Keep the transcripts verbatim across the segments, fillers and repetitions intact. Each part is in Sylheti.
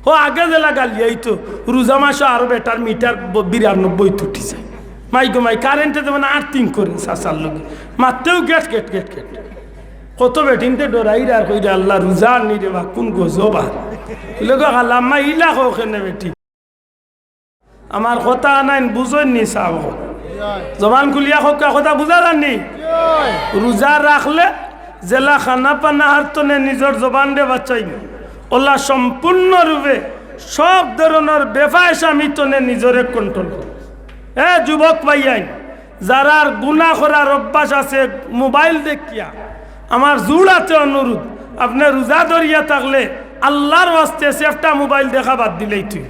ও আগে যেলা গালিয়াইতো, রোজা মাসো আরো বেটার মিটার ব-, বিরানব্বই উঠি যায়। মাই গো মাই, কারেন্টে যেমন আর্থিং করে চাচার লগে, মারতেউ গেট গেট গেট গেট। কত বেটিন্তে ডরাইরা আর কইরা, "আল্লাহ, রোজা আনি রে বা, কোন গজব আর।" লগে হালাম্মা ইলা কও কেনে বেটি? আমার কথা আনাইন বুঝইন নি সাব? জবান খুলিয়া কউক্কা, কথা বুঝা যার নি? রোজা রাখলে যেলা খানা পানা হারতনে নিজর জবানরে বাঁচাইন, অলা সম্পূর্ণরূপে সব ধরনর বেফায়সামি তনে নিজরে কন্ট্রোল করো। এ যুবক ভাইয়াইন, যারার গুনা করার অভ্যাস আছে মোবাইল দেখিয়া, আমার জোড় আতে অনুরোধ, আপনে রোজা ধরিয়া থাকলে আল্লার ওয়াস্তে সেফটা মোবাইল দেখা বাদ দিলেই তুই।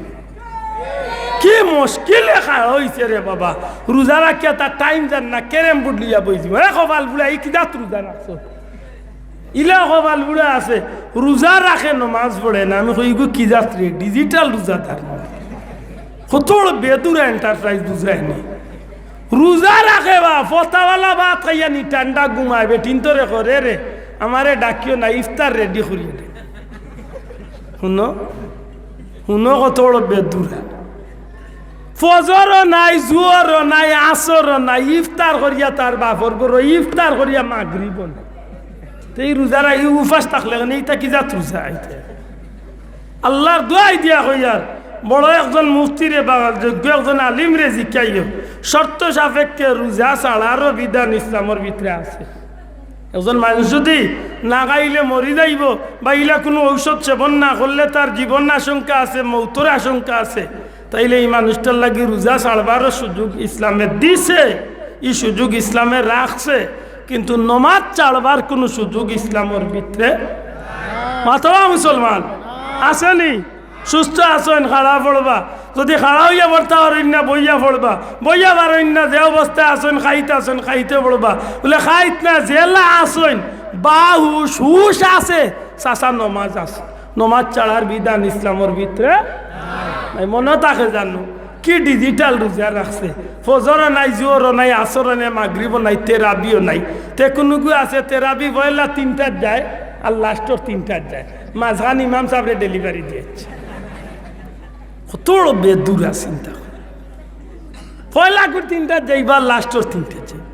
কি মুশকিলে খাড়া অইছে রে বাবা, রোজা রাখিয়া তার টাইম যার না, ক্যারেম বোর্ড লইয়া বই দিব। এ কপাল পুড়া, ই কি জাত রোজা রাখছো? ইলা কপাল পুড়া আছে, রোজা রাখে, নমাজ পড়ে না। আমি কই, "ইগু কি জাত রে, ডিজিটাল রোজাদার?" কত বড় বেদুরা এন্টারপ্রাইজ বুঝায়নি। রোজা রাখে বা, ফতাওয়ালা ভাত খাইয়া নি ঠান্ডা ঘুমায়, বেটিন্তরে কয়, "রে, আমারে ডাকিও না, ইফতার রেডি করিয়া দে।" হুনো, হুনো কত বড় বেদুরা। ফজরও নাই, জুহরও নাই, আসরও নাই, ইফতার করিয়া তার বাপর ঘরো, ইফতার করিয়া মাগরিবও নাই। তে ই রোজা রাখি উপাস থাকলে কেনে, ইতা কি জাত রোজা ইতা? আল্লার দোয়াই দিয়া কইয়ার, বড় একজন মুফতিরে বা যোগ্য একজন আলিমরে জিকাইও, শর্ত সাপেক্ষে রোজা ছাড়ারও বিধান ইসলামর ভিতরে আছে। একজন মানুষ যুদি না খাইলে মরি যাইবো, বা ইলা কুনু ঔষধ সেবন না করলে তার জীবন আশঙ্কা আছে, মৌতর আশঙ্কা আছে, তাইলে ই মানুষটার লাগি রোজা ছাড়বারও সুযোগ ইসলামে দিছে, ই সুযোগ ইসলামে রাখছে, কিন্তু নমাজ ছাড়বার কুনু সুযোগ ইসলামর ভিতরে, মাতবা মুসলমান, আছে নি? সুস্থ আছইন, খাড়া পড়বা। যুদি খাড়া অইয়া পড়তা পারইন না, বইয়া পড়বা। বইয়া পারইন না, যে অবস্থায় আছইন, খাইত আছইন, খাইতে পড়বা। বুলে, খাইত না, যেলা আছইন, বা হুশ, হুশ আছে, চাচা নমাজ আছে। নমাজ ছাড়ার বিধান ইসলামর ভিতরে নাই। মনো থাকে জানো, কি ডিজিটাল রোজা রাখছে। ফজরও নাই, জোহরও নাই, আসরও নাই, মাগরিবও নাই, তেরাবিও নাই। তে কুনুগু আছে, তেরাবি পয়লা তিনটার যায়, আর লাস্টর তিনটার যায়। মাঝখান ইমাম সাবরে ডেলিভারি দিয়েছে। কত বড় বেদুরা চিন্তা করো। পয়লা করে তিনটা যাইবা, লাস্টর তিনটা যাইবা।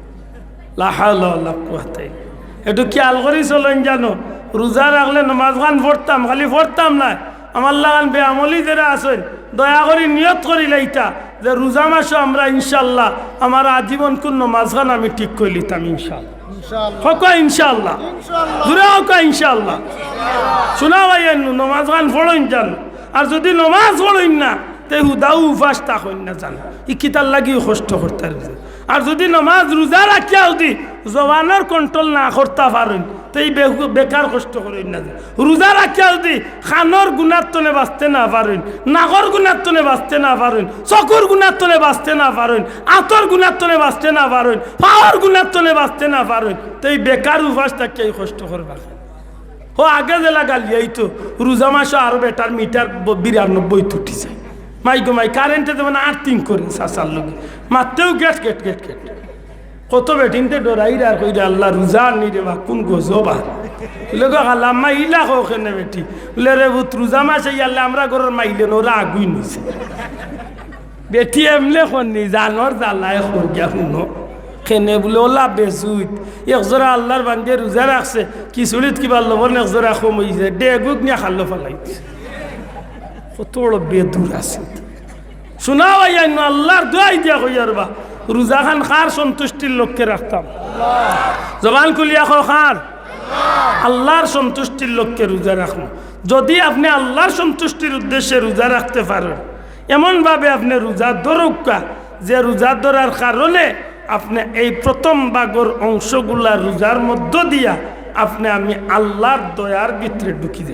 লা হাওলা ওয়ালা কুওয়াতা ইল্লা বিল্লাহ। একটু খেয়াল করি চলইন জানো, রোজা রাখলে নমাজ খান পড়তাম, খালি পড়তাম না। আমার লাখান বেআমলি যেরা আছইন, দয়া করি নিয়ত করি লাইতা যে রোজা মাসো আমরা ইনশাআল্লাহ আমার আজীবন কুন নমাজ খান আমি ঠিক করি লিতাম ইনশাআল্লাহ। ইনশাআল্লাহ। হকা ইনশাআল্লাহ। ইনশাআল্লাহ। জোরে হকা ইনশাআল্লাহ। ইনশাআল্লাহ। শোনা ভাই, এন্নু নমাজ খান পড়ইন জানো। আর যুদি নমাজ পড়ইন না, তে হুদাউ উপাস থাকইন না জানো। ই কিতার লাগি কষ্ট করতা রোজা। আর যুদি নমাজ রোজা রাখিয়া যুদি জবানর কন্ট্রোল না করতা পারইন, তে ই বে-, বেকার কষ্ট করইন না জানো। রোজা রাখিয়া যুদি খানোর গুনার তনে বাঁচতে না পারইন, নাকর গুনার তনে বাঁচতে না পারইন, চকুর গুনার তনে বাঁচতে না পারইন, আতর গুনার তনে বাঁচতে না পারইন, পাওর গুনার তনে বাঁচতে না পারইন, তে ই বেকার উপাস থাকিয়া ই কষ্ট করবা। ও আগে যেলা গালিয়াইতো, রোজা মাসো আরো বেটার মিটার ব-, বিরানব্বই উঠি যায়। মাই গো মাই, কারেন্টে যেমন আর্থিং করে চাচার লগে, মারতেউ গেট গেট গেট গেট। কত বেটিন্তে ডরাইরা আর কইরা, "আল্লাহ, রোজা আনি রে বা, কোন গজব আর।" বুলে, "গো হালাম্মা, ইলা কও কেনে বেটি?" বুলে, "রে পুত, রোজা মাস আইয়ারলে আমরা ঘরর মাইলে নরা আগুই নিছে।" বেটি এমনে কর নি, জানর জ্বালায় কর গিয়া হুনো। কেনে বুলে, "ওলা বেজুইত, এক জোড়া আল্লার বান্দিয়ে রোজা রাখছে, খিচুড়িত কিবা লবণ এক জোড়া কম অইছে, ডেগুক নিয়া খালো ফালাই দিছে।" কত বড় বেদুর আছে। শোনা ভাইয়াইন, আল্লার দোয়াই দিয়া কইয়ার বা, রোজা খান কার সন্তুষ্টির লক্ষ্যে রাখতাম? জবান খুলিয়া কও, কার? আল্লার সন্তুষ্টির লক্ষ্যে রোজা রাখমু। যুদি আপনে আল্লার সন্তুষ্টির উদ্দেশ্যে রোজা রাখতে পারইন, এমনভাবে আপনে রোজা ধরউক্কা যে রোজা ধরার কারণে আপনে এই প্রথম ভাগর অংশগুলা রোজার মধ্য দিয়া আপনে আমি আল্লার দয়ার ভিতরে ঢুকি যাই।